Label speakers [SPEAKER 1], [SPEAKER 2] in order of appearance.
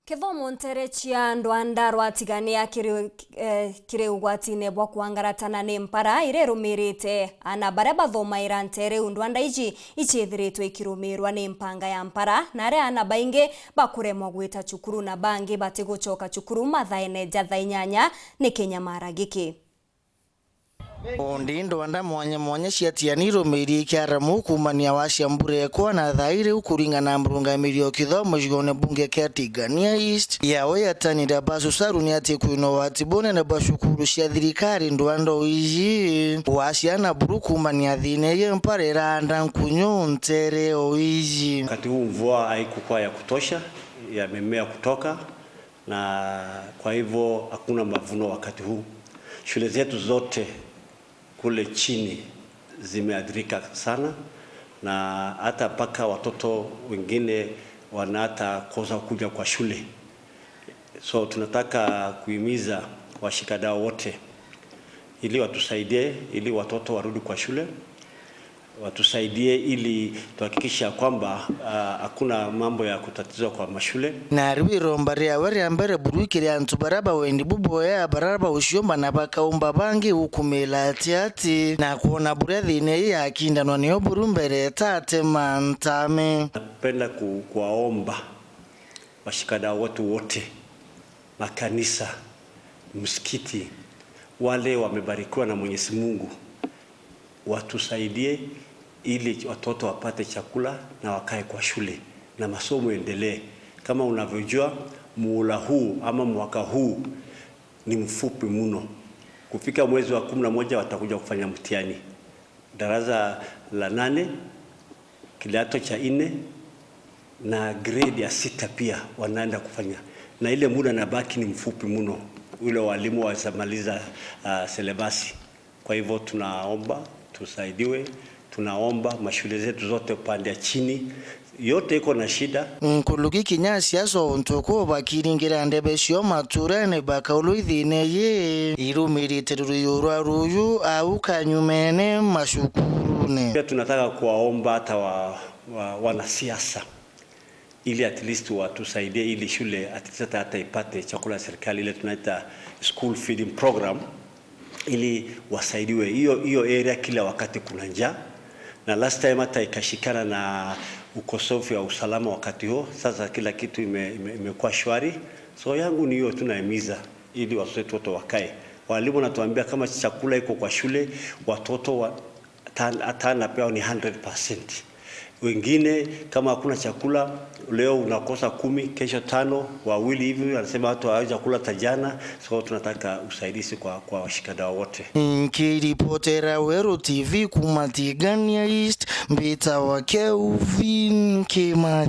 [SPEAKER 1] Kithomo ntere chia ndwanda rwatigania kiri kiri ugwatine bwa kuangaratana ni mpara ira irumirite ana baria bathomaira ntere ndwanda iji ichithiritwe ikirumirwa ni mpanga ya mpara na aria ana baingi bakuremwa gwita cukuru na bangi batigucoka cukuru mathaene ja thaa 8 ni kinyamara giki.
[SPEAKER 2] Undi ndwanda mwanya mwanya ciatiani irumiirie ikiaramu kumania wa cia mbura ekwa na thaa iri kuringana na murungamiri wa kithomo gicigo-ini bunge kia Tigania East yao yatanire bacucaru ni ati kwina wati bunene bwa cukuru cia thirikari ndwanda iji wa ciana buru kumania thina ii mpara iranda nkunyu ntere oiji.
[SPEAKER 3] Wakati huu mvua haikukuwa ya kutosha ya mimea kutoka, na kwa hivyo hakuna mavuno wakati huu. Shule zetu zote kule chini zimeathirika sana, na hata mpaka watoto wengine wanahata kosa kuja kwa shule. So tunataka kuhimiza washikadau wote ili watusaidie ili watoto warudi kwa shule, watusaidie ili tuhakikisha kwamba hakuna mambo ya kutatizwa kwa mashule.
[SPEAKER 2] Na riu iromba riawe ria mbere buru ikiria antu baria bawendi buboya baria bauciomba na bakaumba bangi ukumila ati ati na kuona buria thina ii yakindanwa niyo buru mbere tatema ntame.
[SPEAKER 3] Napenda kuwaomba washikadau wetu wote, makanisa, msikiti, wale wamebarikiwa na Mwenyezi Mungu watusaidie ili watoto wapate chakula na wakae kwa shule na masomo endelee. Kama unavyojua muhula huu ama mwaka huu ni mfupi mno. Kufika mwezi wa 11 watakuja kufanya mtihani darasa la 8, kidato cha 4 na grade ya 6 pia wanaenda kufanya, na ile muda nabaki ni mfupi mno, ule walimu wasamaliza selebasi. Kwa hivyo tunaomba tusaidiwe, tunaomba mashule zetu zote upande ya chini yote iko na shida.
[SPEAKER 2] Nkuluki kinyasi aso ntuku bakiringira ndebe cio maturene bakaulu ithine yi irumirite ruyu rwa ruyu au kanyumene mashukurune.
[SPEAKER 3] Pia tunataka kuwaomba hata wanasiasa ili at least watusaidie ili shule at least hata ipate chakula ya serikali ile tunaita school feeding program, ili wasaidiwe hiyo area. Kila wakati kuna njaa, na last time hata ikashikana na ukosefu wa usalama wakati huo. Sasa kila kitu imekuwa shwari. So yangu ni hiyo, tunahimiza ili watoto wote wakae. Walimu wanatuambia kama chakula iko kwa shule watoto hata pia ni 100%. Wengine kama hakuna chakula leo unakosa 10, kesho 5, 2 hivi, wanasema watu hawaja kula tajana. So tunataka usaidizi kwa washikadau wote.
[SPEAKER 2] Nikiripotera Weru TV kuma Tigania East, Mbita wa Kelvin Kimathi.